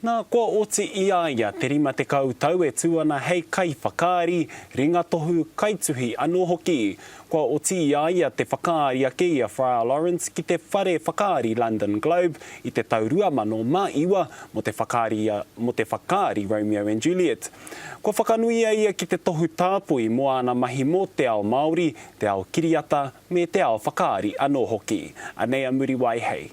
Nā, kua oti i a ia te 50 tau e tū ana hei kaiwhakaari, ringatohu, kaituhi anō hoki. Kua oti i a ia te whakaari ake i a Friar Lawrence ki te whare whakaari London Globe i te tau 2009 mō te whakaari mō te whakaari Romeo and Juliet. Kua whakanuia ia ki te tohu tāpui mō āna mahi mō te ao Māori, te ao kiriata me te ao whakaari anō hoki. Anei a Muriwai hei.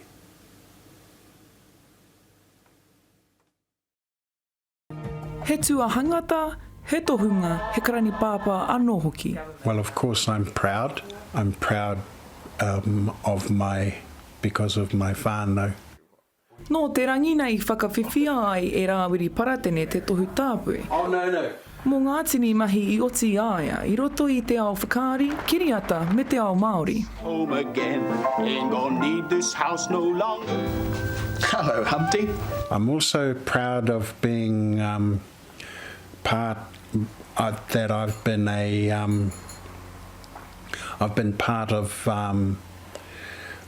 He tuahangata, he tohunga, he karanipāpā anō hoki. Well of course I'm proud, I'm proud um of my because of my whānau. Nō te rangi nei i whakawhiwhia ai e Rāwiri Paratene te tohu tāpui. Mō ngā tini mahi i oti i a ia i roto i te ao whakaari, kiriata me te ao Māori. Home again, ain't gonna need this house no longer. Hello Humpty. I'm also proud of being um part that I've been a um I've been part of um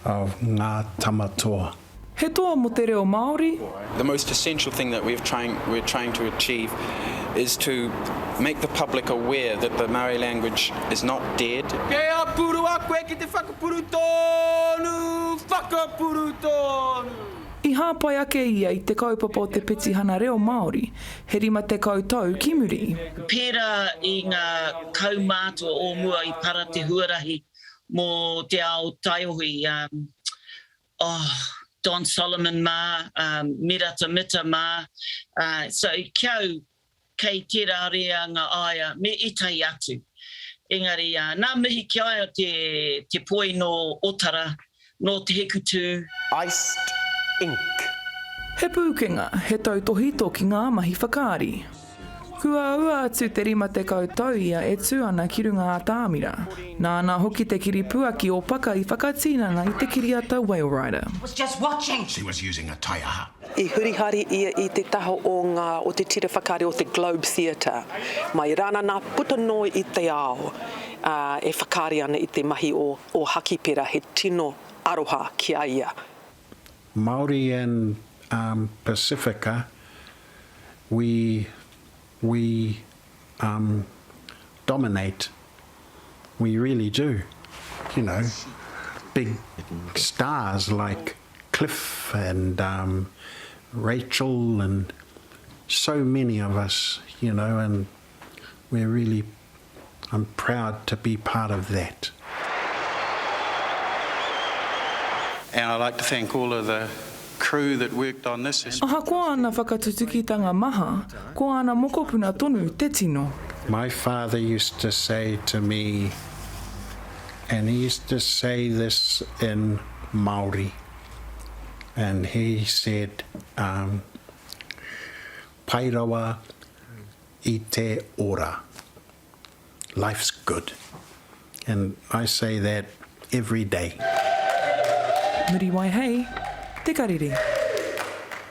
of Ngā Tamatoa. He toa mō te reo Māori. The most essential thing that we've trying, we're trying to achieve is to make the public aware that the Maori language is not dead. Kei a purua koe ki te whakapuru tonu, whakapuru tonu. I hāpai ake ia i te kaupapa o te petihana reo Māori, he 50 tau ki muri. Pērā i ngā kaumātua o mua i para te huarahi mō te ao taiohi, oh, Don Solomon mā, um, Merata Mita mā, uh, so ki au, kei tērā reanga aia me ētahi atu. Engari, uh, nā mihi ki a ia te, te poi nō Otara, nō Te Hekutū. Iced ink. He pūkenga, he tautōhito ki ngā mahi whakaari. Kua aua atu te 50 tau ia e tū ana ki runga atamira. Nāna hoki te kiripuaki o Paka i whakatinana i te kiriata Whale Rider. Was just watching. She was using a taiaha. I huri haere ia i te taha o ngā o te tira whakaari o te Globe Theatre mai Rānana puta noa i te ao, ā, e whakaari ana i te mahi o o Hakipera he tino aroha ki a ia. Māori and um Pasifika we we um dominate we really do you know big stars like Cliff and um Rachel and so many of us you know and we're really I'm proud to be part of that. And I'd like to thank all of the crew that worked on this. Ahakoa ana whakatutukitanga maha, ko āna mokopuna tonu te tino. My father used to say to me, and he used to say this in Māori, and he said, um, Pai rawa i te ora. Life's good and I say that every day. Muriwai Hei te Karere.